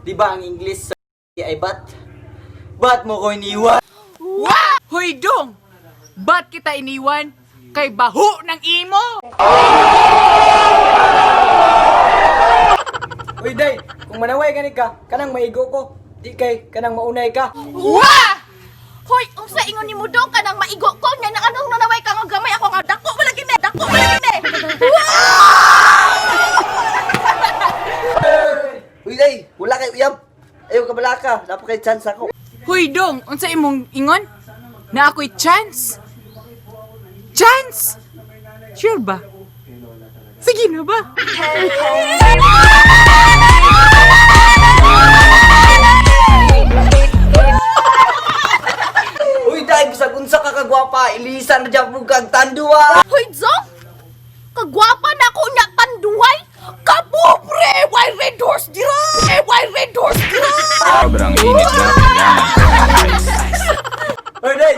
Di ba ang English sa ay bat? Bat mo ko iniwan? Wa! Hoy dong! Ba't kita iniwan? Kay baho ng imo! Uy, day, kung manaway gani ka, kanang maigo ko. Di kay, kanang maunay ka. Wa! Hoy, unsa ingon nimo dong kanang maigo ko nya na anong nanaway ka nga gamay ako nga dako malagi me, dako malagi me. Uy, day, wala kay uyab. Ayaw ka balaka, dapat kay chance ako. Hoy dong, unsa imong ingon? Na ako'y chance? Chance? Sure ba? Sige na ba? Uy, day, bisag unsa ka kagwapa, ilisan na dyan kag tanduwa. Hoy, Zong! Kagwapa na ako nya tanduay. Kapobre, why red horse dira? Eh, why red horse dira? Sobrang init pero kailangan ko ng ice. Uy, day,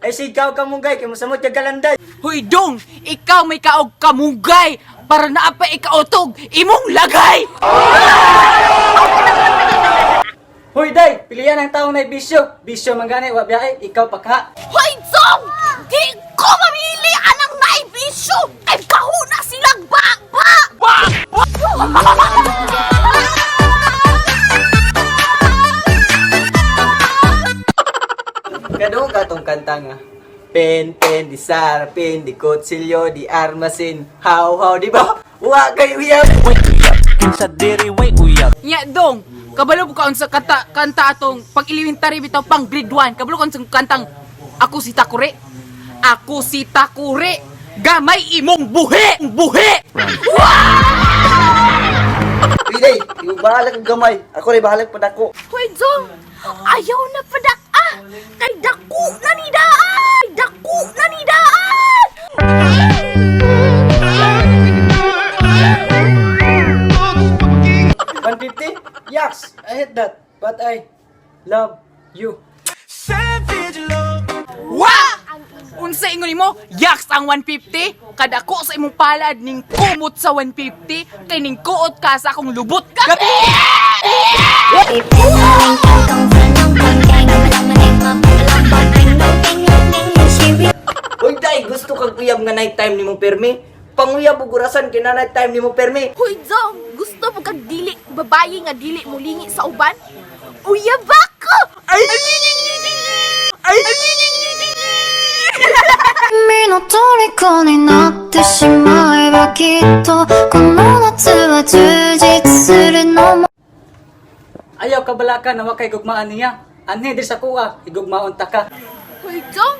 ay sigaw ka mong gay, kay masamot ka galanday. Hoy dong, ikaw may kaog kamugay para naa pa ikautog imong lagay. Hoy, day, pilihan ang taong na bisyo. Bisyo man gani, wa biyahe, ikaw pakha. Hoy, Zong! Di ko mamili anang naibisyo! Kay baho na silang ba ba! Kadung katong kanta nga. Pen, pen, di sarapin, di kutsilyo, di armasin. How, how, di ba? Wa kay uyab. Kinsa diri way uyab. Nya dong, kabalo ka unsa kanta kanta atong pag elementary bitaw pang grade 1. Kabalo ka unsa kantang Ako si Takure. Ako si Takure. Gamay imong buhi, buhi. Uy, day, ikaw bahala kag gamay. Ako rin bahala padako. Hoy, Zong! Ayaw na padak ah! Kay dako na ni daan! Dako na ni daan! 150? Yaks, I hate that. But I love you. Wa! Unsa ingon nimo? Yaks ang 150. Kadako sa imong palad ning kumot sa 150 kay ning kuot ka sa akong lubot. Gabi! Uy, day, gusto kag uyab nga night time nimo permi. Panguyab ug orasan kay na night time nimo permi. Hoy, Zong! Gusto mo kag dili babayi nga dili mo lingi sa uban? Uyaba ko! Ay! Ay! 君の虜になってしまえばきっとこの夏は充実するのも Ayaw ka balaka na wa kay gugmaan niya. Anhi diri sa kuha, higugmaon ta ka. Hoy, Zong!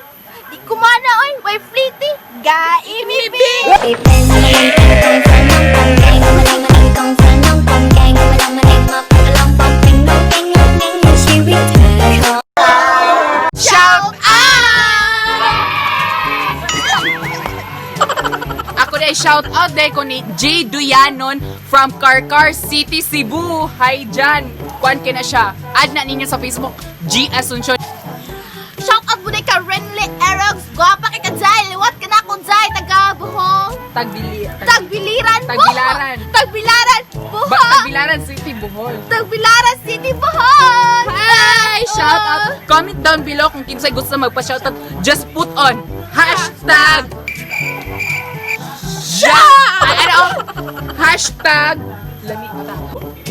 Di kumana oy! Way flitty! Gaimibi! Shout out! Ako na shout out dahil ko ni J. Duyanon from Carcar City, Cebu. Hi, Jan. Kuan ka na siya. Add na ninyo sa Facebook, G. Asuncion. Shout out mo na ka Renly Erox! Gwapa kay ka Jai! Liwat ka na ako Jai! Taga Bohol! Tagbili. Tagbiliran Bohol! Tagbilaran. Tagbilaran Bohol! Tagbilaran City, Bohol. Tagbilaran City Bohol! Hi! Shout out! Comment down below kung kinsay gusto magpa-shout out. Just put on hashtag shout! Ay, ano? Hashtag lamita.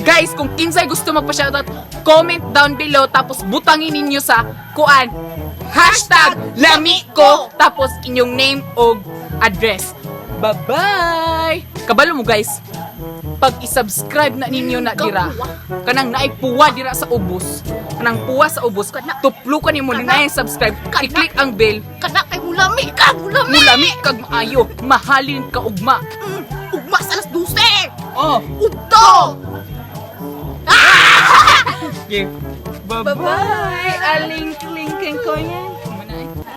Guys, kung kinsay gusto magpa-shoutout, comment down below tapos butangin ninyo sa kuan #lamiko tapos inyong name o address. Bye-bye! Kabalo mo guys, pag i-subscribe na ninyo na dira, kanang naay puwa dira sa ubos, kanang puwa sa ubos, tuplukan nimo na subscribe, i-click ang bell, Kana kay mulami ka! Mulami! mulami kag maayo, mahalin ka ugma. Ugma sa alas 12! Oh, Udto! okay. Bye-bye! Aling-ling ko yan.